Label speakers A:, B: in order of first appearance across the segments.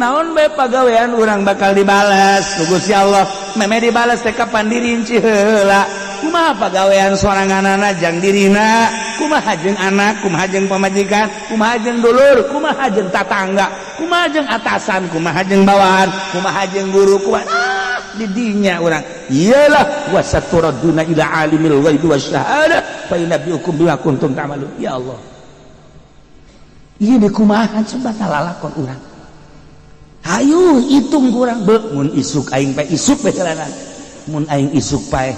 A: Naon bae pagawean urang bakal dibalas ku Gusti Allah. Meme dibalas teh kapan dirinci heula. Kumaha pagawean soranganana jang dirina, kumaha jeung anak, kumaha jeung pamajikan, kumaha jeung dulur, kumaha jeung tatangga, kumaha jeung atasan, kumaha jeung bawahan, kumaha jeung guru, kumaha di dinya urang. Iyalah, wasaturadduna ila alimil ghaibi wasyahadah fa yunabbiukum bima kuntum ta'malun. Ya Allah, ieu di kumaha coba lalakon urang? Hayu hitung kurang be mun isuk aing paeh, isuk bae heulana. Mun aing isuk paeh,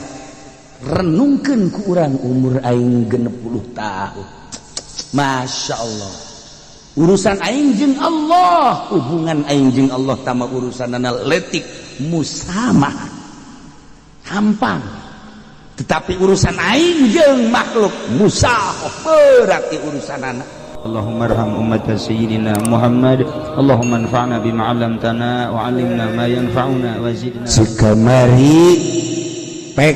A: renungkeun ku urang umur aing 60 tahun. Masya Allah, urusan aing jeung Allah, hubungan aing jeung Allah tama urusanana letik musamaha, hampang, tetapi urusan aing jeung makhluk musahoh, berarti urusanana.
B: اللهم ارحم أمة سيدنا محمد. اللهم انفعنا بما علمتنا وعلمنا ما ينفعنا وزدنا
A: Sikamari pek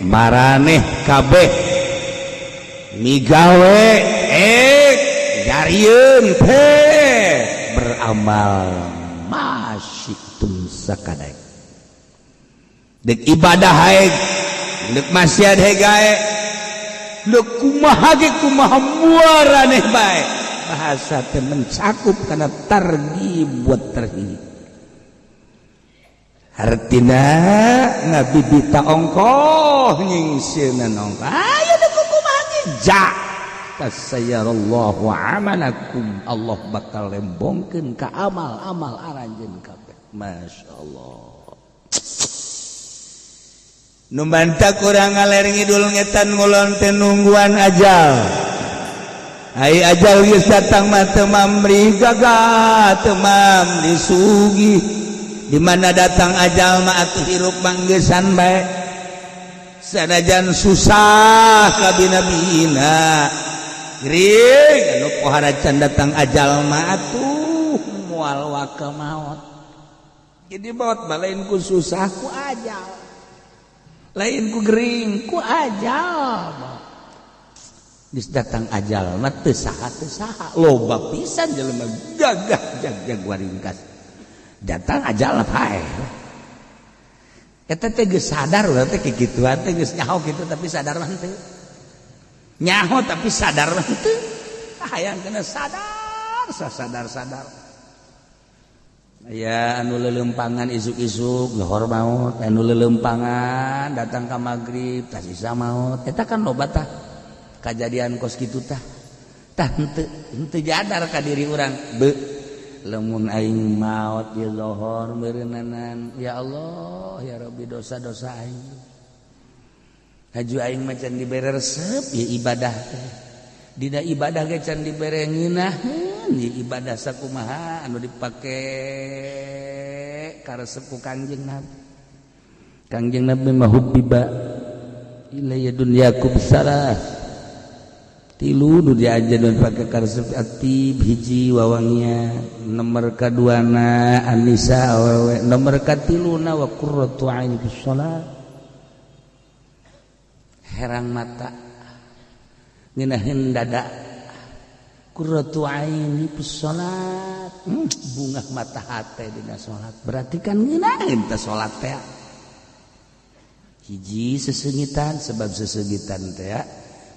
A: maraneh kabeh migawe jarieun teh beramal masyitum sakadek, dek ibadah hae, dek maksiat hae gae, dek kumaha ge kumaha muaraneh bae. Bahasa teh mencakup karena targhib buat tarhib. Hartina ngabibita ongkoh nyingsieunan ongkoh, ayo dek kumaha ge ja fasayarallahu amalakum. Allah bakal lembongkeun ka amal-amal aranjeun kabeh. Masya Allah, nu mantak urang ngaler ngidul ngetan ngulon teh nungguan ajal. Ai ajal geus datang mah teu mamri gagah, teu mamri sugih. Di mana datang ajal mah atuh hirup manggeusan bae, sanajan susah kabina-bina gering anu pohara can datang ajal mah atuh moal waka maot. Jadi maot mah lain ku susah, ku ajal, lain ku gering, ku ajal. Geus datang ajal mah teu saha teu saha. Loba pisan jelema gagah jag-jag waringkas, datang ajal paeh. Eta teh geus sadar urang teh kikituan teh, geus nyaho kitu tapi sadar mah henteu. Nyaho tapi sadar mah henteu. Hayang kena sadar, sasadar-sadar. Ya anu lelempangan isuk-isuk lohor maut, anu lelempangan datang ka magrib tas isa maut. Eta kan loba tah kajadian kos kitu tah. Tah henteu henteu jadar ka diri urang. Be lamun aing maot di lohor meureunnanan, ya Allah ya Rabbi, dosa-dosa aing haju aing mah can dibere resep ya ibadah teh. Dina ibadah ge can dibere ngeunaheun ya ibadah sakumaha anu dipake karesep ku Kangjeng Nabi. Kangjeng Nabi mah hubbiba ilayya dunyakum salah, tilu nu diajar nu dipake karesep atib, hiji wawangian, nomor kaduana anisa awewe, nomor katiluna wa qurratu aini fis shalah, herang mata ngeunaheun dada, qurratu aini fis shalat, bungah mata hate dina salat. Berarti kan ngeunaheun teh salat teh. Hiji sesengitan, sebab sesengitan teh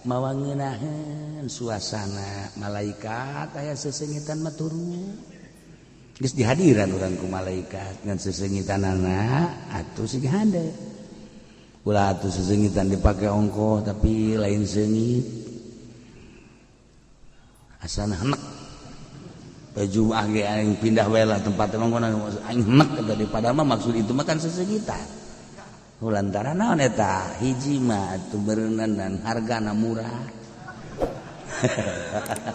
A: mawa ngeunaheun suasana malaikat aya sesengitan mah turun. Geus dihadiran urang ku malaikat ngan sesengitanana atuh sing hade. Ulah atuh sesengitan dipake ongkoh tapi lain seungit, asana henek. Baju ah ge aing pindah we lah tempat, emang kono aing henek eta daripada mah. Maksud itu mah kan sesengitan lantaran naon eta? Hiji mah atuh beureunan dan hargana murah.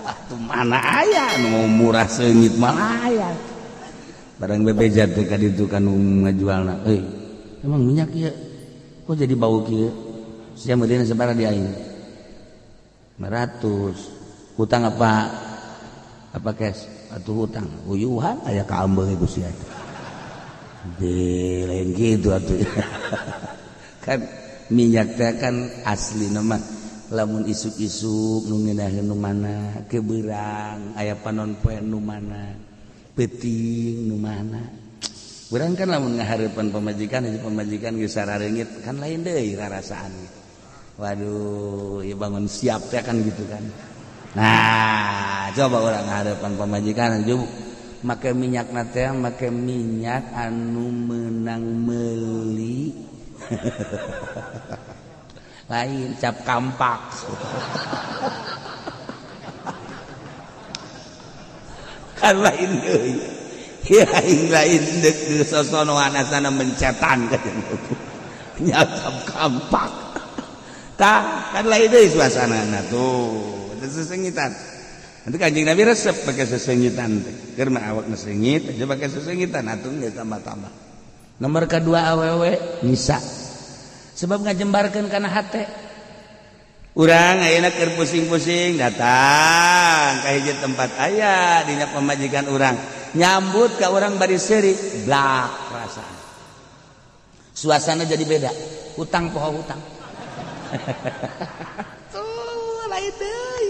A: Atuh mana aya nu murah seungit mah aya barang bebeja teh ka ditu kan ngajualna, "Euy, emang minyak ieu kok jadi bau kieu? Sia meulina sabaraha di aing?" 500. "Hutang apa apa cash?" "Atuh hutang." "Uyuhan aya ka ambeung ku sia." Di lain gitu atuh kan minyak teh kan asli nama lamun isuk-isuk nu ngeunaheun nu mana keberang aya panon poe nu mana. Peuting nu mana? Urang kan lamun ngahareupan pamajikan, hiji pamajikan geus sarareungit kan lain deui rarasaan. Waduh, ieu bangun siap teh kan gitu kan. Nah, coba urang ngahareupan pamajikan hiji make minyak na teh, make minyak anu meunang meuli. Lain cap kampak. Kan lain deui. Ya aing lain deuk sosonoan asana mencetan ka nya cap kampak. Tah, kan lain deui suasanana tuh. Eta sesengitan. Nanti Kanjeng Nabi resep pakai sesengitan teh. Keur mah awakna sengit aja pakai sesengitan atuh geus tambah-tambah. Nomor kedua awewe nisa. Sebab ngajembarkeun kana hate. Urang ayeuna keur pusing-pusing datang ka hiji tempat aya dina pamajikan urang. Nyambut ka urang bari seuri, blak perasaan. Suasana jadi beda. Hutang poho hutang. Tuh lain deui.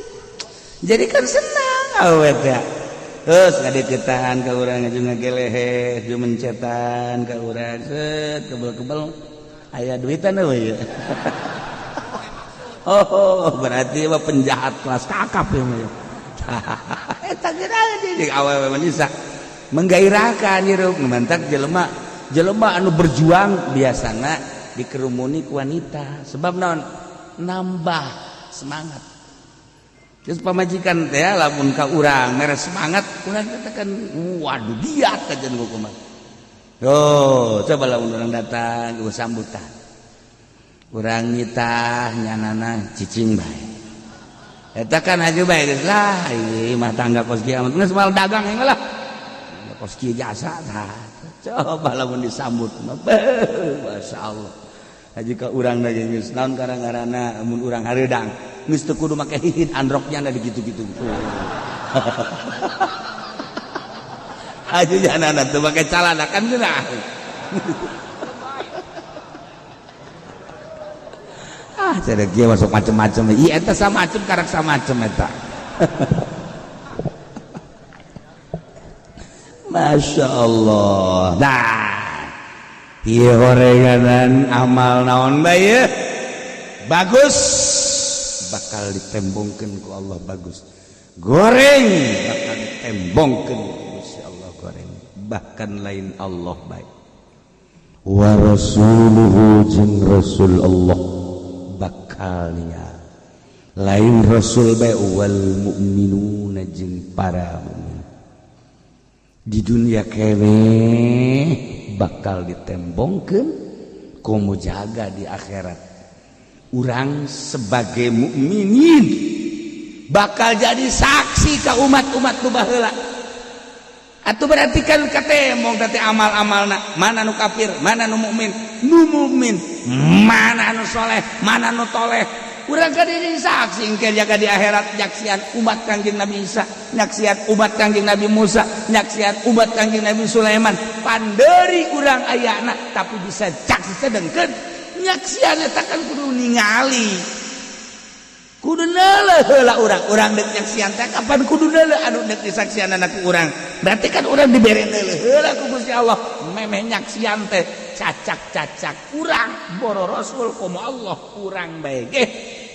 A: Jadi kan senang awet ya. Terus ngadeukeutan ka urang jeung ngagelehe, jeung mencetan ka urang, set kebel-kebel aya duitan euy. Oh, berarti mah penjahat kelas kakap ya mah. Eta geura jeung awewe mah bisa menggairahkan hirup mantak jelema jelema anu berjuang biasana dikerumuni ku wanita sebab naon nambah semangat. Terus pamajikan teh lamun ka urang mere semangat urang katakan waduh giat kajian kumaha. Oh, coba lamun urang datang ke sambutan. Urang nitah nyanana cicing bae. Eta kan aju bae geus lah ieu mah tangga kos kieu geus mal dagang engge lah. Kos kieu jasa tah. Coba lamun disambut mah masyaallah. Haji ka urang lagi geus naon karang-karana mun urang hareudang geus teu kudu make hihid androknya da digitu-gitu. Haji nyanana teu make calana kan geunah. Ah, cedek dia masuk macem-macem. Iya, eta samacem karak samacem eta. Masya Allah. Nah, ieu horenganan amal naon bae bagus bakal ditembongkeun ku Allah bagus. Goreng bakal ditembongkeun ku Gusti Allah goreng. Bahkan lain Allah bae. Wa rasuluhu jeung rasul Allah bakalnya lain rasul bae wal mukminuna jeung para mukmin di dunia keneh bakal ditembongkeun komo jaga di akhirat. Urang sebagai mukminin bakal jadi saksi ka umat-umat nu baheula. Atuh berarti kan katembong teh amal-amalna mana nu kafir mana nu mukmin, nu mukmin mana nu soleh mana nu toleh. Urang kan jadi saksi engke jaga di akhirat nyaksian umat Kangjeng Nabi Isa, nyaksian umat Kangjeng Nabi Musa, nyaksian umat Kangjeng Nabi Sulaiman. Panderi urang ayana tapi bisa saksi sedengkeun nyaksian eta kan kudu ningali. Kudu neuleuh heula urang, urang deuk nyaksian teh kapan kudu neuleuh anu deuk disaksianana ku urang. Berarti kan urang dibere neuleuh heula ku Gusti Allah memeh nyaksian teh cacak-cacak urang boro rasul komo Allah urang bae ge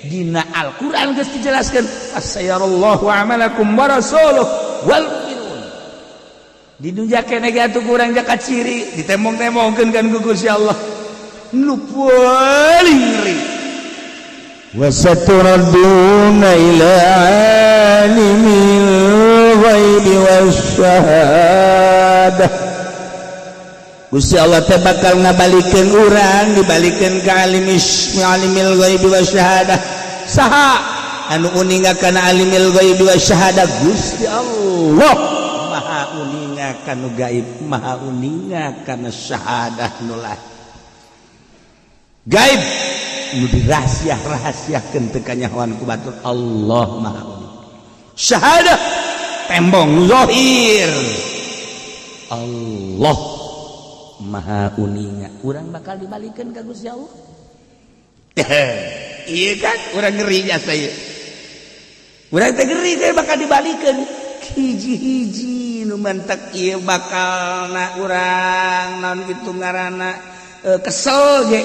A: dina Al-Qur'an geus dijelaskeun fasayarallahu amalakum wa rasuluh wal mu'minun. Di dunya keneh ge atuh urang jaka ciri ditembong-tembongkeun kan ku Gusti Allah nu paling ngeri.
C: وستردون إلى عالم الغيب والشهادة.
A: Gusti Allah teh bakal ngabalikeun urang dibalikeun ka alimil ghaibi wasyahadah. Saha anu uninga kana alimil ghaibi wasyahadah? Gusti Allah maha uninga kana gaib, maha uninga kana syahadah nu lain. Gaib nu dirahsia-rahasiakeun teu kanyahoan ku batur Allah maha uninga. Syahadah tembong zahir Allah maha uninga. Urang bakal dibalikeun ka Gusti Allah. Iya kan urang ngeri jasa ieu. Urang teh ngeri teh bakal dibalikeun hiji-hiji Nu mentek ieu bakal na urang naon kitu ngaranna kesel ge.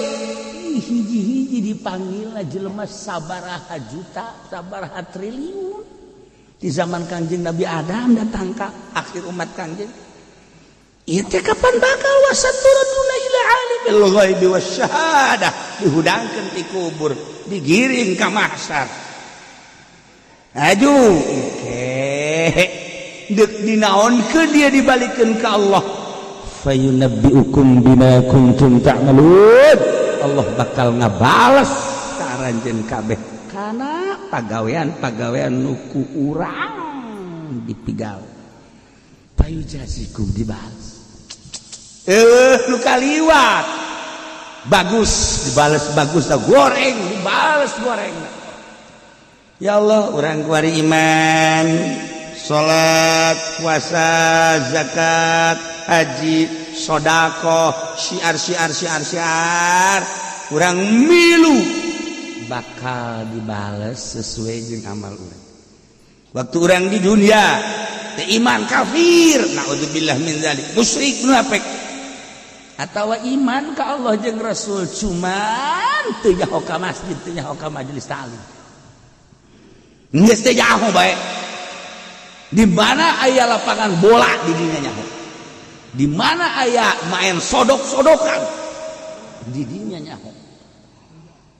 A: Hiji-hiji dipanggil jelema sabaraha juta, sabaraha triliun. Di zaman Kangjeng Nabi Adam datang ka akhir umat Kangjeng. Ieu teh kapan bakal wasaturaduna ila alimil ghaibi wasyahadah, dihudangkeun ti kubur, digiring ka mahsyar. Aju, oke. Deuk dinaonkeun dia dibalikeun ka Allah. Fayunabbiukum bima kuntum ta'malun. Allah bakal ngabales ka aranjeun kabeh kana pagawean-pagawean nu ku urang dipigawe. Fayujazikum, dibales. Lu kaliwat bagus dibales bagus, goreng dibales goreng. Ya Allah, urang kuari iman, salat, puasa, zakat, haji, sodako, syiar syiar syiar syiar, urang milu bakal dibales sesuai jeung amal urang. Waktu urang di dunia teh iman kafir, naudzubillah min dzalik, musyrik, munafik, atau iman ka Allah jeung Rasul, cuman teu nyaho ka masjid, teu nyaho ka majelis taklim, geus teu nyaho bae. Di mana aya lapangan bola di dinya nyaho, di mana aya main sodok-sodokan di dinya nyaho.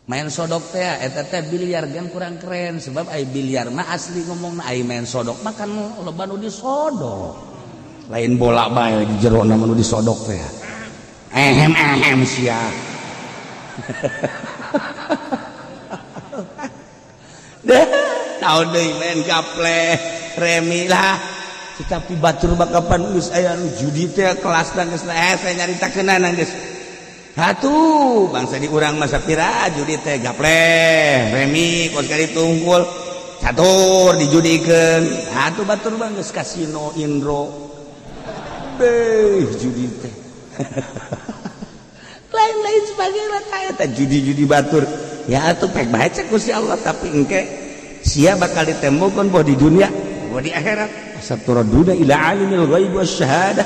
A: Main sodok teh eta teh biliar kan kurang keren, sebab ai biliar mah asli ngomongna, ai main sodok mah kan loba nu disodok, lain bola bae di jero nu disodok teh. Ehem ehem sia. Deh, tahun deui main gaple remi lah, tetapi batur bakapan geus aya nu judi teh kelasna geus saya nyaritakeunana geus. Atuh bangsa di urang masa pira judi teh gaple remi kos kali tungkul catur dijudikeun. Atuh batur bang geus kasino indro beh judi teh lain-lain sebagainya eta judi-judi batur. Ya atuh pek baca ku si Allah, tapi engke sia bakal ditembokeun boh di dunia boh di akhirat. Saturaduna ila alimil ghaib wasyahadah,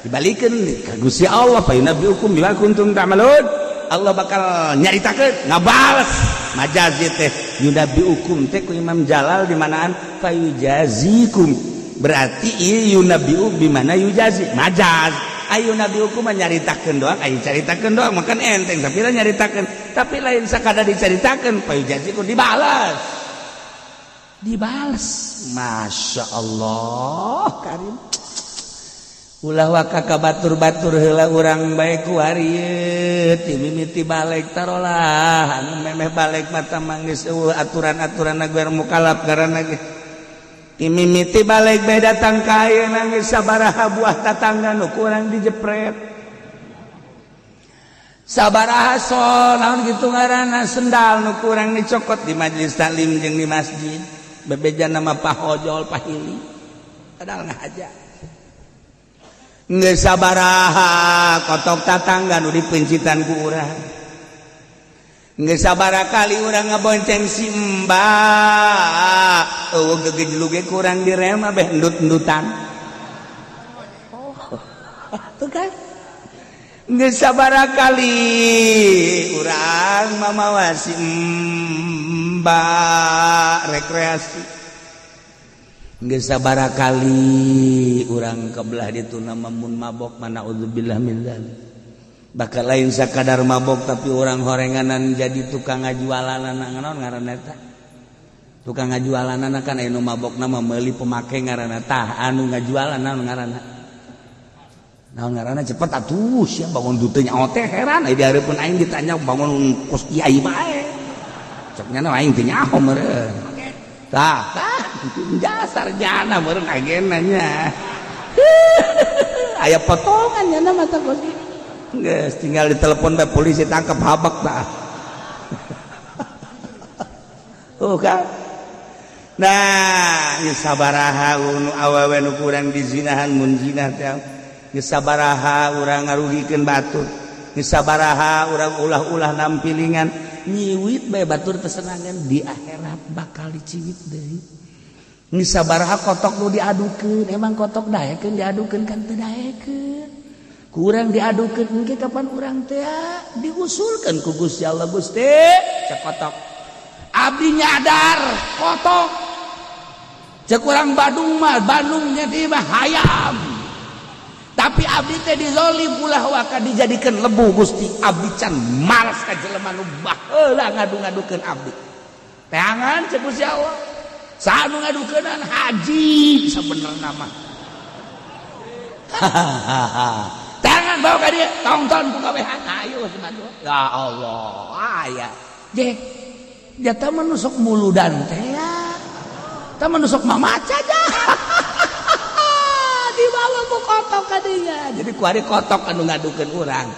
A: dibalikeun ka Gusti Allah. Fayunabbiukum bima kuntum ta'malun. Allah bakal nyaritakeun, ngabales. Majazi teh yunabbiukum teh ku Imam Jalal di manaan fayujazikum, berarti ieu yunabbiu bimana yujazi majaz. Ayo nabi hukum nyaritakeun doang, ayo caritakeun doang makan enteng, tapi lah nyaritakeun, tapi lain sakadar dicaritakeun. Fayujazikum, dibalas, dibalas. Masya Allah karim. Ulah waka ka batur-batur heula, urang bae kuari ti mimiti balik tarolah anu memeh balik mata manggis eueuh aturan-aturan agar mukalaf ngaranna ge. Ti mimiti balik bae datang ka ayeuna geus sabaraha buah tatangga nu kurang dijepret, sabaraha sol naon kitu ngaranna sendal nu kurang dicokot di majelis taklim jeung di masjid, bebeja nama pahojol pahili padahal ngahaja. Geus sabaraha kotok tatangga nu dipencitan ku urang, geus sabaraha kali urang ngabonceng si mbak, eueuh gegejlug ge kurang direm beh endut-endutan. Oh, tuh kan geus sabaraha kali urang mamawa si mbak rekreasi, geus sabaraha kali urang kebelah ditu nama mun mabok mana, naudzubillah min dzalik. Bakal lain sakadar mabok, tapi orang horenganan jadi tukang ngajualan naon ngaranna eta, tukang ngajualan kan anu mabok nama meuli pemake ngaranna. Tah, anu ngajualan naon ngaranna, naon ngaranna? Cepet atuh sia, bangun teu nyaho teh heran. Ai di hareupeun aing ditanya bangun kos kiai bae, cek nya aing teu nyaho meureun. Tah tah sarjana meureun agena nya, aya potongan nya mata kos. Geus tinggal ditelepon bae polisi, tangkap habak tah. Oh kan. Nah, geus sabaraha nu awewe nu kurang dizinahan mun zina teh, geus sabaraha urang ngarugikeun batur, geus sabaraha urang ulah-ulah nampilingan nyiwit bae batur tesenangan, di akhirat bakal diciwit deui. Geus sabaraha kotok nu diadukeun, emang kotok daekeun diadukeun? Kan teu daekeun. Kurang diadukeun, engke kapan urang teh diusulkeun ku Gusti Allah. "Gusti," cek kotok, "abdi nyadar kotok." Cek urang Bandung mah, Bandungnya di mah hayam, "Tapi abdi teh dizolim, ulah waka dijadikan lebu. Gusti, abdi can males ka jelema nu baheula ngadu-ngadukeun abdi." "Teangan," cek Gusti Allah, "saha nu ngadukeunana?" "Haji sabenerna mah." "Hahaha, teangan, bawa ka dieu, tonton ku kabehan." Ayo semantu. Ya Allah, aya je jata menusuk muludan teh ya, tah menusuk mamaca aja dibawa ku kotok kadinya. Jadi kuari kotok anu ngadukeun urang,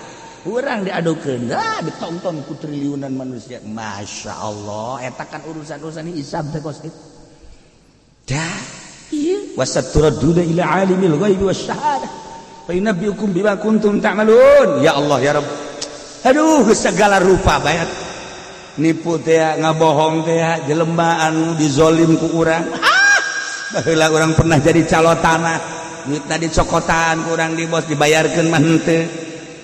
A: urang diadukeun, ah, ditonton ku triliunan manusia. Masya Allah, eta kan urusan-urusan hisab teh kos itu dah. Iya, wasaturadduna ila alimil ghaibi wasyahadah fa yunabbiukum bima kuntum ta'malun. Ya Allah, ya Rabb, aduh, segala rupa bayat nipu teh, ngabohong teh, jelema anu dizolim ku urang. Ah, baheula urang pernah jadi calo tanah, duitna dicokotan ku urang di bos, dibayarkeun mah henteu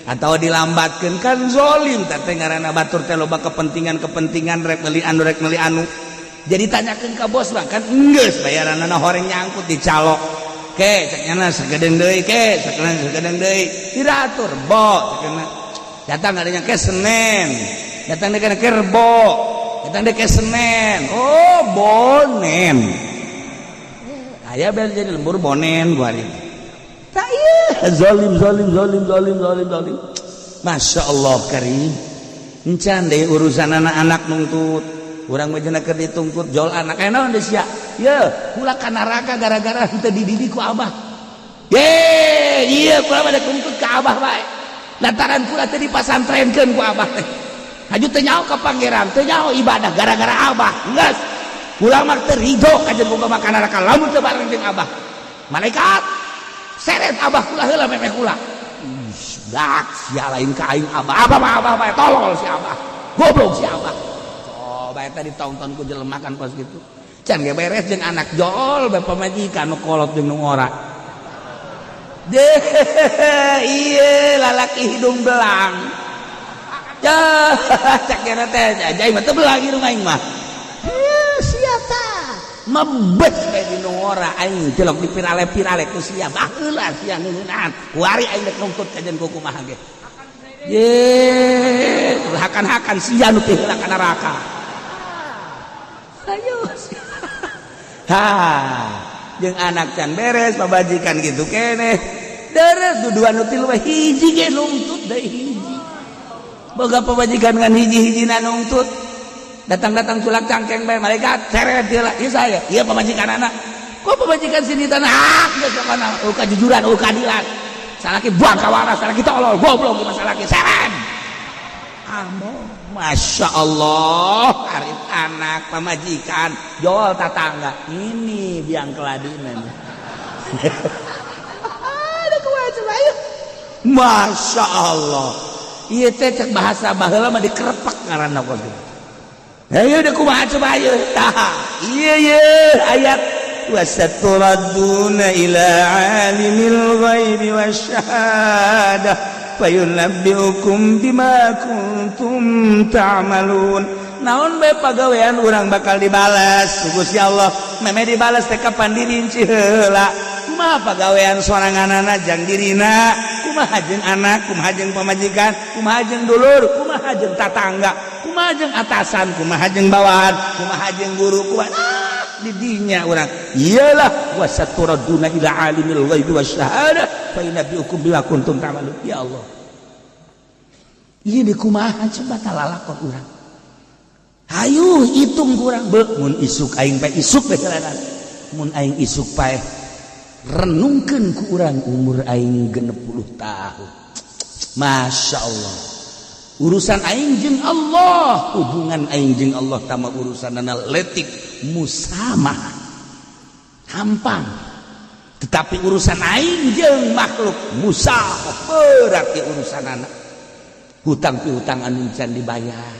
A: atau dilambatkeun, kan zolim teh ngaranna. Batur teh loba kepentingan-kepentingan, rek meuli anu, rek meuli anu, jadi tanyakeun ka bos mah kan geus bayaranna horeng nyangkut di calo ke. Cek nyana sagedeung deui, ke sagedeung deui, diratur bo. Cek datang adanya ke Senin, datang deui ke Rebo, datang deui ke Senin, oh bonen aya bel jadi lembur bonen gua hari tak. Iya, zalim, zalim, zalim, zalim, zalim, zalim. Masya Allah karim. Encan deh urusan anak-anak nuntut urang mah, keur dituntut jol anak eh naon deui sia. Ye, kula ka neraka gara-gara henteu dididik ku abah. Ye, iya, kula mah tuntut ka abah bae lantaran kula teh dipasantrenkeun ku abah teh. Haju teu nyaho ka Pangeran, teu nyaho ibadah gara-gara abah. Geus, kula mah teu ridho kajen boga makan neraka lamun teu bareng jeung abah. Malaikat, seret abah kula heula memeh kula. Dak sia, lain ka aing abah. Abah mah abah bae, tolol si abah. Goblok si abah. Coba eta ditonton ku jelema kan kos kitu. Can ge beres jeung anak, jol bae pamajikan nu kolot jeung nu ngora. Deh, iya, lalaki hidung belang. Ya, cek kira teh aja mah teu belang hidung aing mah. Sia tah. Mebet bae di nu ngora aing celok dipirale-pirale ku sia. Baheula sia ngeunaan. Kuari aing rek nuntut kajen ku kumaha ge. Ye, hakan-hakan sia nu teh heula ka neraka. Ayo. Ha, jeung anak can beres, pamajikan gitu keneh. Deres dua nu tilu hiji ge nuntut deui hiji. Boga pamajikan ngan hiji-hijina nuntut. Datang-datang culak cangkeng bae, "Malaikat, seret dia lah." "Ieu saya, ieu pamajikan anak." "Kok pamajikan sini tanah hak geus pokona eueuh kajujuran, eueuh keadilan. Salaki buang ka waras, salaki tolol, goblok ieu salaki, seret." Ambo, Masya Allah, arif anak, pamajikan, jol tatangga. Ini biang keladinan. Ada kumaha coba ayo. Masya Allah. Ieu teh cek bahasa baheula mah dikerepak ngaranna kos kitu. Ayo udah kumaha coba ayo. Tah, iya iya ayat wasaturadduna ila alimil ghaibi wasyahadah fayunabbiukum bima kuntum ta'malun. Naon bae pagawean urang bakal dibalas ku Gusti Allah. Meme dibalas teh kapan dirinci heula. Kumaha pagawean soranganana jang dirina, kumaha jeung anak, kumaha jeung pamajikan, kumaha jeung dulur, kumaha jeung tatangga, kumaha jeung atasan, kumaha jeung bawahan, kumaha jeung guru, kumaha ah, di dinya urang. Iyalah, wasaturadduna ila alimil ghaibi wasyahadah fa yunabbiukum bima kuntum ta'malun. Ya Allah, ieu kumaha coba talalakon urang? Hayu hitung kurang be, mun isuk aing paeh, isuk bae, mun aing isuk paeh, renungkeun ku urang umur aing 60 tahun. Masya Allah, urusan aing jeung Allah, hubungan aing jeung Allah tama urusanana letik musamah hampang, tetapi urusan aing jeung makhluk musah berarti urusan anak hutang piutang anu can dibayar,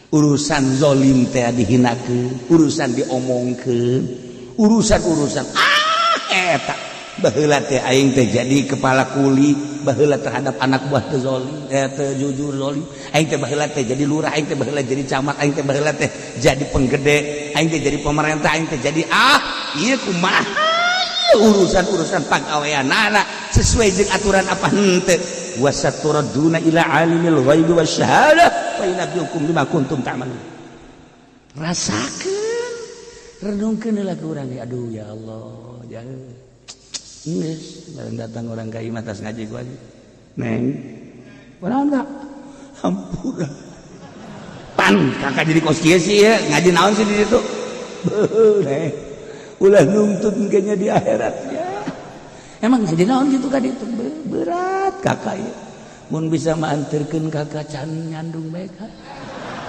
A: urusan zolim teh dihinakeun, urusan diomongkeun. Urusan-urusan ah eta baheula teh aing teh jadi kepala kuli, baheula terhadap anak buah teh zolim, teh jujur, zolim. Aing teh baheula teh jadi lurah, aing teh baheula jadi camat, aing teh baheula teh jadi penggede, aing teh jadi pemerintah, aing teh jadi ah ieu kumaha urusan-urusan pagaweanana sesuai jeung aturan apa henteu. Wasaturadduna ila alimil ghaibi wasyahadah fa yunabbiukum bima kuntum ta'malun. Rasakeun, renungkeun heula ku urang. Aduh, ya Allah, ya. Geus, bareng datang orang ka imah tas ngaji gua. Neng. Kunaon, Kak? Hampura. Pan kakak jadi kos kieu sih ya, ngaji naon sih di situ? Beuh, neng. Ulah nuntut kayaknya di akhirat ya. Emang ngaji naon gitu ka ditu? Berat kakak ya. Mun bisa mah anterkeun kakak can nyandung bae ka.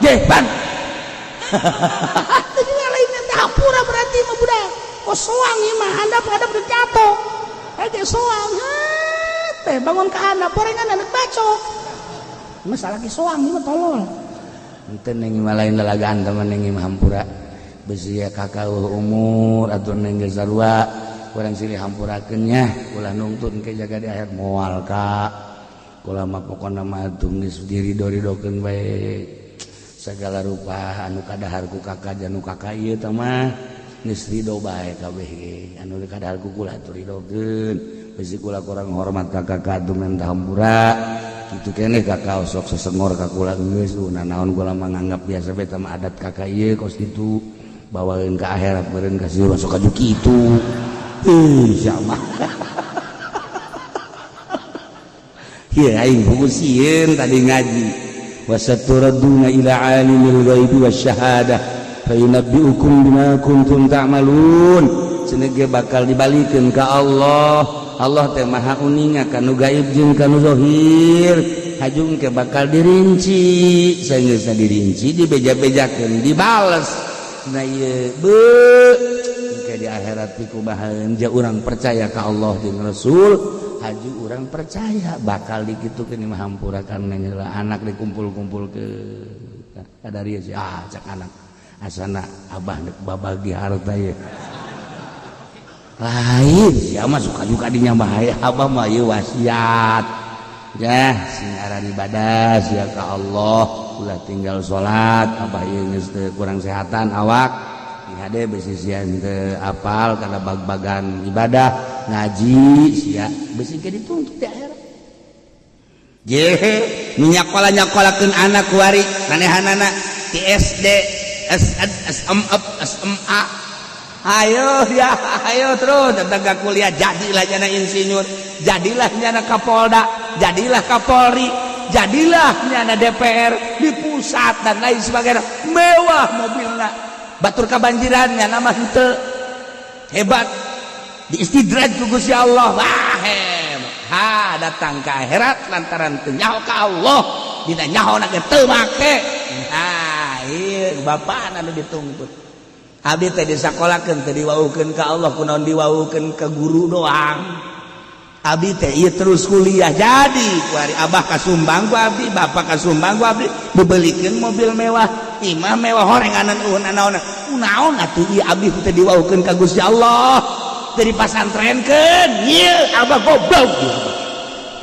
A: Jeh, pan. Teu lain teh hampura berarti mah budak. Kok soang ieu mah handap-handap udah jatuh. Aja soang teh bangun ke anak porengan anak bacok. Masalah lagi soang ieu mah tolol. Henteu, neng, mah lain lalagaan teman, neng, mah hampura. Besi ya kakak umur atuh neng geus sarua. Urang silih hampurakeun nya, ulah nungtun ke jaga di akhir moal kak. Kula mah pokona mah atuh geus dirido-ridokeun bae. Segala rupa anu kadahar ku kakak janu kakak ieu teh mah geus ridho bae kabeh ge. Anu kadahar ku kula atuh ridokeun. Besi kula kurang hormat ka kakak atuh minta hampura. Kitu keneh kakak sok sesengor ka kula geus naon kula mah nganggap biasa bae teh mah adat kakak ieu kos kitu. Bawaeun ka akhirat meureun kasih sok kaju kitu. Ih, siapa? Ieu aing buku sieun tadi ngaji. Wasaturadduna ila alimil ghaibi wasyahadah fayunabbiukum bima kuntum ta'malun. Cenah ge bakal dibalikeun ka Allah. Allah teh maha uninga kanu gaib jeung kanu zahir. Hajung ke bakal dirinci, saenggeusna dirinci dibeja-bejakeun dibales. Nah ieu beuh ke di akhirat pikubahan ja urang percaya ka Allah jeung Rasul, haju urang percaya bakal dikitukeun mah hampura kan anak dikumpul-kumpul ke kadari sih ah cak anak asana abah nek babagi harta ye lain sia mah suka juga dinya bahaya abah mah ieu wasiat ya sing aran ibadah sia ka Allah ulah tinggal salat abah ieu geus teu kurang sehatan awak hade besi sia teu apal kana bag-bagan ibadah ngaji sia besi ke dituntut di akhirat. Je nu nyakola-nyakolakeun anak kuari manehanana di SD SN SMA SMA ayo ya ayo terus datang ke kuliah jadilah jana insinyur, jadilah jana Kapolda, jadilah Kapolri, jadilah nyana DPR di pusat dan lain sebagainya, mewah mobilna, batur kabanjirannya nama henteu hebat diistidraj ku Gusti Allah. Wah, hebat. Ha datang ke akhirat lantaran teu nyaho ka Allah dina nyaho na ge teu make. Ha ieu bapana anu dituntut. Abdi teh disakolakeun teh diwaukeun ka Allah, kunaon diwaukeun ka guru doang. Abdi teh ieu terus kuliah jadi kuari abah kasumbang ku abdi, bapak kasumbang ku abdi, dibelikeun mobil mewah, imah mewah, horenganan eueun naon naon atuh ieu abdi teh diwaukeun ka Gusti Allah dari pasantrenkeun ieu abah goblok.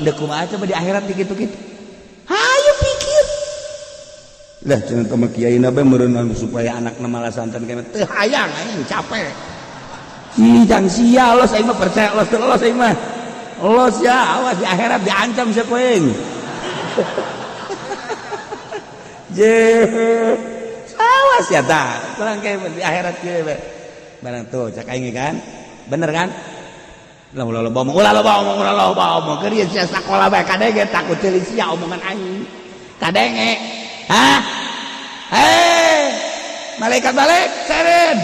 A: Deuk kumaha coba di akhirat dikitu-kitu? Hayu pikir lah cenah teh mah kiai na bae meureun supaya anakna malah santan kene teu hayang aing capek. Ih jang sia los aing mah percaya los teu los aing mah. Los ya awas di akhirat diancam sia ku aing. Je awas ya tah kurang kayak di akhirat kieu we. Barang tuh cak aing kan. Bener kan? Lah ulah loba omong, ulah loba omong, ulah loba omong. Keur ieu sia sakola bae kadenge takut ceuli sia omongan aing. Kadenge. Hah? Hei, malaikat balik, seren.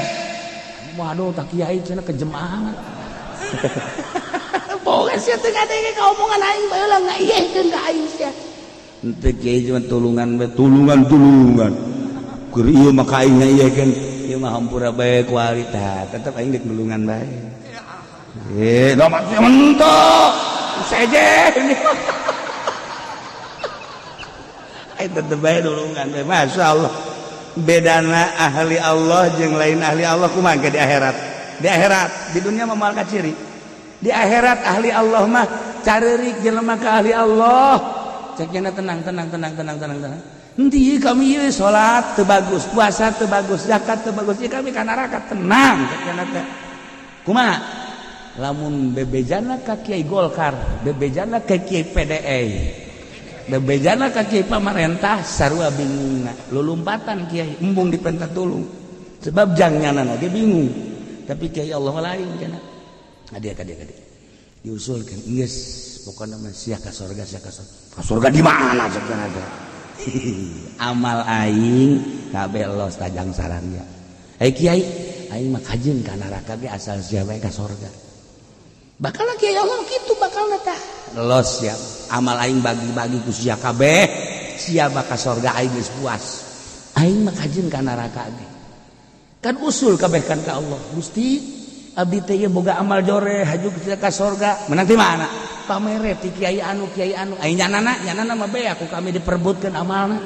A: Waduh, tak kiai cenah kejem amat. Boga sia teu ngadenge ka omongan aing baheula ngaiyehkeun ka aing sia. Henteu kiai cuma tulungan bae, tulungan tulungan. Keur ieu mah ka aing ngaiyehkeun, ieu mah hampura bae kuari tah, tetep aing deuk nulungan bae. Eh, nomor mentok. Seje ini. Aing tetep bae nulungan bae, masyaallah. Bedana ahli Allah jeung lain ahli Allah kumaha di akhirat. Di akhirat, di dunia mah moal kaciri. Di akhirat ahli Allah mah carerik jelema ka ahli Allah. Cek tenang, tenang, tenang, tenang, tenang, tenang. Nanti kami ieu salat teu bagus, puasa teu bagus, zakat teu bagus, ieu kami ka neraka, tenang cek teh. Kumaha? Lamun bebejana ka Kiai Golkar, bebejana ka Kiai PDI, bebejana ka Kiai pamarentah, sarua bingungna. Lulumpatan kiai embung dipenta tulung. Sebab jangnyana ge bingung. Tapi kiai Allah mah lain cenah. Adia adia adia. Diusulkan geus pokona mah sia ka sorga, sia ka sorga. Ka sorga di mana cek teh? Amal aing kabeh los tajang sarangnya. Eh kiai, aing mah kajeun ka neraka ge asal sia bae ka sorga. Bakal kiai Allah kitu bakal tah. Los ya, amal aing bagi-bagi ku sia kabeh, sia bakal sorga aing geus puas. Aing mah kajeun ka neraka ge. Kan usul kabeh kan ka Allah. Gusti, abdi teh ieu boga amal joreh haju ka sorga. Menang ti mana? Pamere ti kiai anu, kiai anu. Aing nyanana, nyanana mah be aku kami diperbutkeun amalna.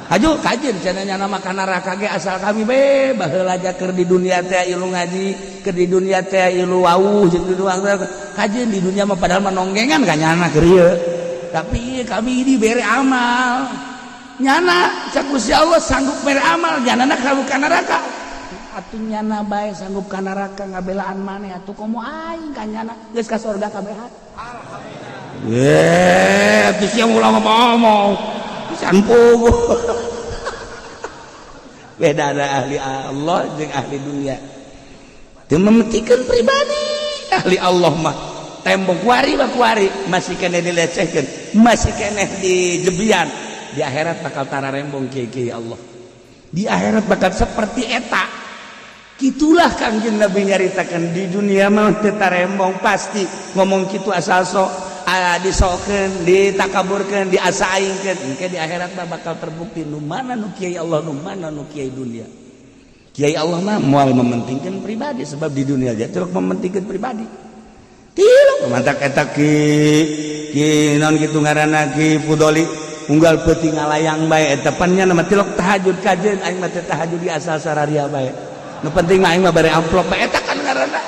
A: Haju kajeun cenah nyana mah ka neraka ge asal kami be baheula aja keur di dunia teh ilu ngaji, keur di dunia teh ilu wauh jeung di dunia kajeun di dunia mah padahal mah nonggengan ka nyana keur ieu. Tapi kami ini bere amal. Nyana cak Gusti Allah sanggup bere amal, nyana kamu ka neraka. Atuh nyana bae sanggup ka neraka ngabelaan maneh atuh komo aing ka nyana geus ka sorga kabehan. Alhamdulillah. Ye, atuh sia ulah ngomong. Pisan puguh. Beda ada ahli Allah jeung ahli dunia. Teu mementingkeun pribadi. Ahli Allah mah tembok kuari mah kuari masih keneh dilecehkeun, masih keneh dijebian. Di akhirat bakal tararembong kiai-kiai Allah. Di akhirat bakal seperti eta. Gitulah Kangjeng Nabi nyaritakan di dunia mah teu tarembong pasti ngomong kitu asal sok disokeun, ditakaburkeun, diasaingkeun. Engke di akhirat mah bakal terbukti nu mana nu kiai Allah, nu mana nu kiai dunia. Kiai Allah mah moal mementingkan pribadi sebab di dunia aja tilok mementingkan pribadi. Tilok mantak eta ki ki naon kitu ngaranna Ki Fudoli unggal peuting ngalayang bae eta pan nya mah tilok tahajud kajeun aing mah teu tahajud di asal sararia bae. Nu penting mah aing mah bare amplop bae eta kan ngaranna.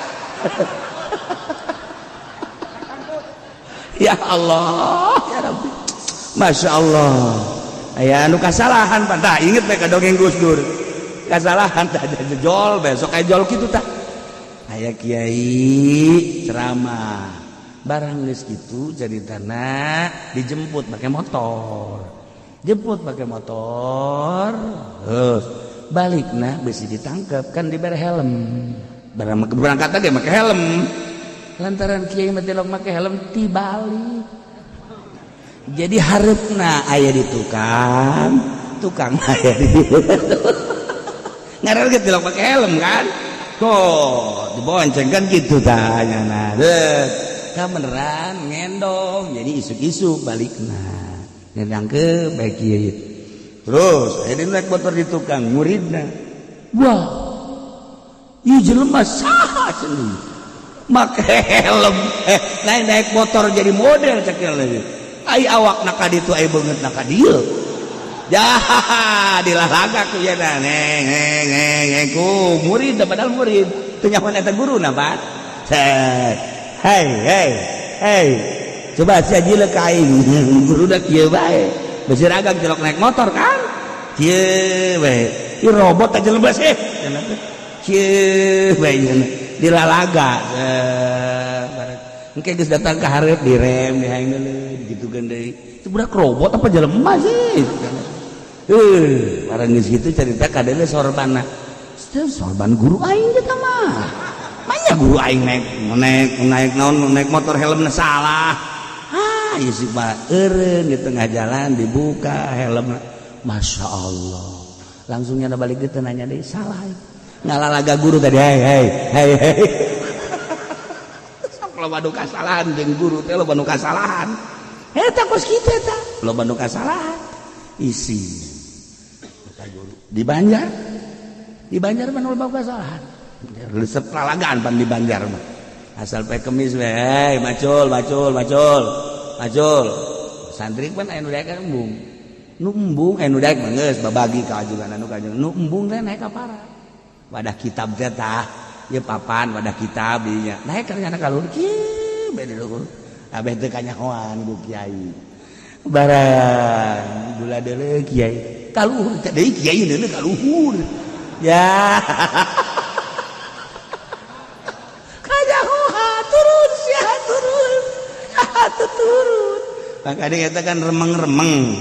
A: Ya Allah, ya Rabbi. Masya Allah. Aya anu kasalahan pan tah inget bae ka dongeng Gus Dur. Kasalahan tah jejol besok aya jol kitu tah. Aya kiai ceramah. Barang geus kitu caritana dijemput pakai motor. Jemput pakai motor. Terus balikna bisi ditangkep kan dibere helm. Barang berangkat ge make helm. Lantaran kiai mah tilok make helm tibalik. Jadi hareupna aya di tukang, tukang aya di ngaran ge tilok make helm kan. Kok dibonceng kan gitu tanya nah. Ka beneran ngendong jadi isuk-isuk balikna. Ngendang ke baik kiai. Terus aya naik motor di tukang muridna. Wah. Ieu jelema saha cenah? Make helm naik naik motor jadi model cek lagi. Ai awak nak ka ditu ai beungeut nak ka dieu. Jah dilalaga ku ya neng neng neng ku murid padahal murid teu nyaho eta guruna Pak. Hei hei hei coba sia jileuk ka aing guru da kieu bae. Besi ragang cilok naik motor kan? Kieu bae. Ieu robot aja lebas eh. Kieu bae dilalaga. Engke geus datang ka hareup direm dihaing deuleu digitukeun deui. Itu budak robot apa jelema sih? Barang geus kitu carita kadele sorbanna. Sorban guru aing eta mah. Manya guru aing naik naik naik naon naik motor helmna salah. Ah, ieu si Pak eureun di tengah jalan dibuka helmna. Masya Allah. Langsung nyana balik dieu nanya deui salah. Ngalalaga guru tadi hei hei hei hei. Sok loba nu kasalahan jeung guru teh loba nu kasalahan. Eta kos kitu eta. Loba nu kasalahan. Isi. Guru di Banjar. Di Banjar mah loba kasalahan. Resep lalagaan pan di Banjar mah. Asal poe Kemis we, hei macul macul macul. Macul. Santri pan aya nu daek embung. Nu embung aya nu daek mah geus babagi ka ajugan anu ka ajugan. Nu embung teh naik ka para. Wadah kitab teh tah. Ieu papan wadah kitab dinya. Naik kana ka luhur kieu bae di luhur. Abeh teu kanyahoan ku kiai. Barang gula deuleu kiai. Ka luhur teh deui kiai deuleu ka luhur. Ya. Kanyahoan turun sia turun. Turun. Makanya eta kan remeng-remeng.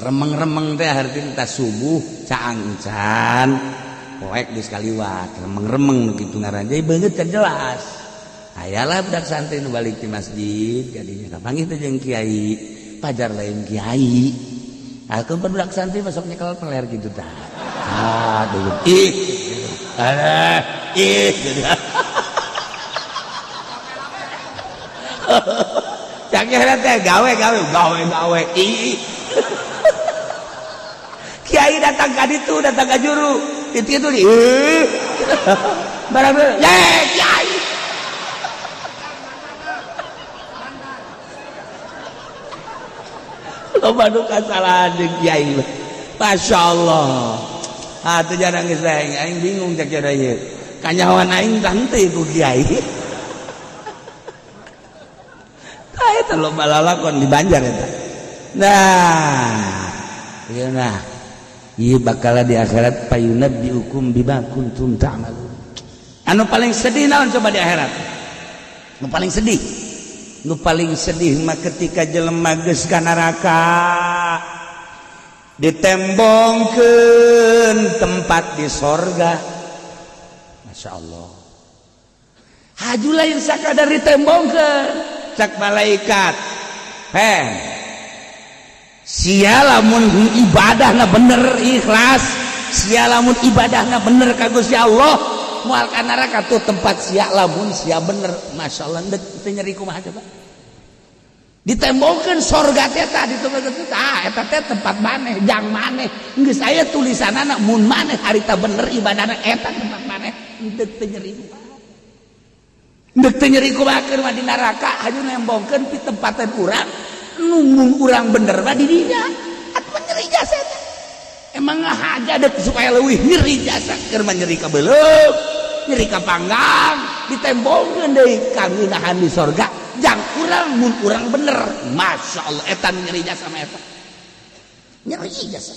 A: Remeng-remeng teh hartina tas subuh caang-can poek geus kaliwat remeng-remeng nu kitu ngaran. Jadi beungeut can jelas. Ayalah budak santri nu balik di masjid jadinya kapanggih teh jeung kiai. Pajar lain kiai. Aku budak santri masuk nyekel peler gitu tah. Aduh. Ih. Aduh. Ih. Caknya teh gawe gawe gawe gawe. Ih. Kiai datang ka ditu, datang ka juru. Itu itu di. Barang ye kiai. Loba nu kasalahan jeung kiai. Masya Allah. Ah teu jarang geus aing, aing bingung cek cara ieu. Kanyahoan aing tah henteu ku kiai. Tah eta loba lalakon di Banjar eta. Nah, ieu nah. Ieu bakal di akhirat payunabbiukum bima kuntum ta'malun. Anu paling sedih naon coba di akhirat? Nu paling sedih. Nu paling sedih mah ketika jelema geus ka neraka ditembongkeun tempat di sorga. Masya Allah. Haju lain sakadar ditembongkeun cak malaikat. Heh. Sia lamun ibadahna bener ikhlas, sia lamun ibadahna bener ka Gusti Allah, moal ka neraka tuh tempat sia lamun sia bener. Masya Allah, teu nyeri kumaha coba. Ditembongkeun sorga teh tah ditembongkeun tah eta teh tempat maneh, jang maneh. Geus aya tulisanana mun maneh harita bener ibadahna eta tempat maneh. Henteu teu nyeri kumaha. Henteu teu nyeri kumaha keur mah di neraka haju nembongkeun pi tempatan urang. Nunggu urang bener mah di dinya. Atuh nyeri jasa eta. Emang ngahaja dek supaya leuwih nyeri jasa keur mah nyeri ka beuleum, nyeri ka panggang, ditembongkeun deui kangeunahan di sorga. Jang urang mun urang bener. Masya Allah eta nyeri jasa mah eta. Nyeri jasa.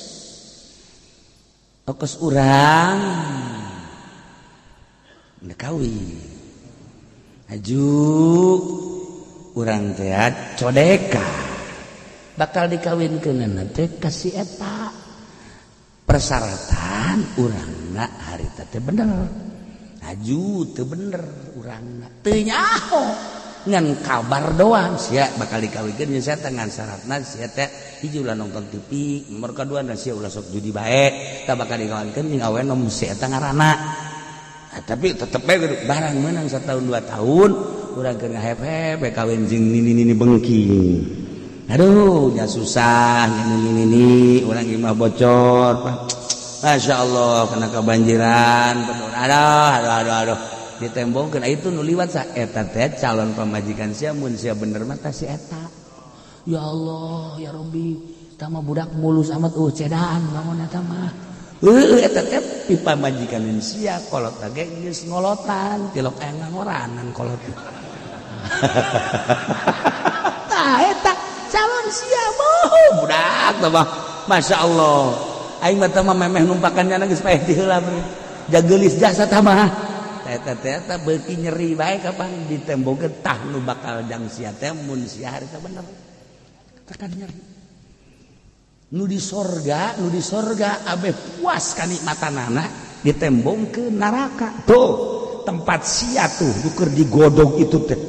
A: Okos urang geus kawin. Haju urang teh codeka. Bakal dikawinkeun teh ka si eta. Persyaratan urangna harita teh bener. Haju teu bener urangna. Teu nyaho. Ngan kabar doang sia bakal dikawinkeun jeung sia teh ngan syaratna sia teh hiji ulah nonton TV, nomor kadua na sia ulah sok judi bae, tah bakal dikawinkeun jeung awewe nu si eta ngaranna. Nah, tapi tetep bae barang meunang setahun 2 tahun urang keur ngahep-hep kawin jeung nini-nini bengking. Aduh, nya susah nini-nini urang imah bocor. Masya Allah kena kebanjiran. Aduh, aduh, aduh, aduh. Ditembongkeun itu nu liwat sa eta teh calon pamajikan sia mun sia bener mah tah si eta. Ya Allah, ya Rabbi, tah mah budak mulus amat cedaan lamun eta mah. Heueuh eta teh pi pamajikan sia kolot ge geus ngolotan, tilok aya ngagoranan kolot. Tah eta calon sia boh budak tah mah. Masya Allah. Aing mah teh mah memeh numpakan nyana geus paeh ti heula jageulis jasa tah mah. Eta teh eta beuki nyeri bae kapan ditembongkeun tah nu bakal jang sia teh mun sia harita bener. Tekan nyeri. Nu di sorga abeh puas kanikmatanana ditembongkeun neraka. Tuh tempat sia tuh nu keur digodog itu teh.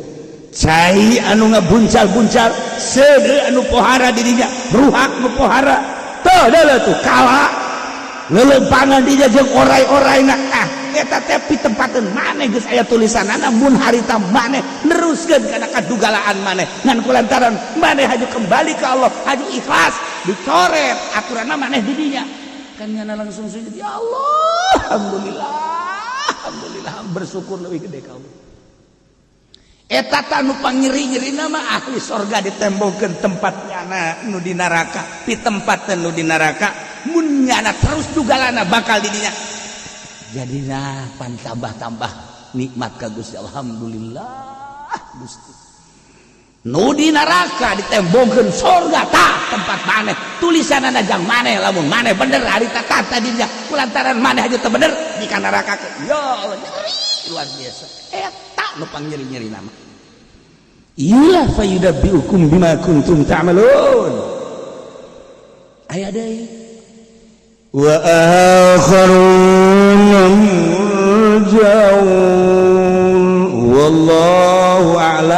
A: Cai anu ngabuncal-buncal, seudeuh anu pohara dirinya, ruhak nu pohara. Tuh deuleu tuh kala leuleumpangan dinya jeung orai-oraina. Ah eta teh pitempateun maneh geus aya tulisanana mun harita maneh neruskeun kana kadugalaan maneh ngan kulantaran maneh haju kembali ka Allah, haju ikhlas dicoret aturanna maneh di dinya. Kan nyana langsung sujud, ya Allah, alhamdulillah, alhamdulillah, bersyukur leuwih gede ka Allah. Eta tah nu pangnyeri-nyerina mah ahli sorga ditembongkeun tempat nyana nu di neraka, pitempateun nu di neraka mun nyana terus dugalana bakal di dinya. Jadina pan tambah-tambah nikmat ka Gusti. Alhamdulillah Gusti. Nu di neraka ditembongkeun surga, tah tempat maneh, tulisanana jang maneh. Lamun maneh bener harita tata dinya, kulantaran maneh aja teu bener di ka neraka. Ya Allah, nyeri luar biasa. Eta nu pangnyeri-nyeri nama iyalah, fayunabbiukum bima kuntum ta'malun. Aya deui.
C: وآخرون مرجون والله أعلم.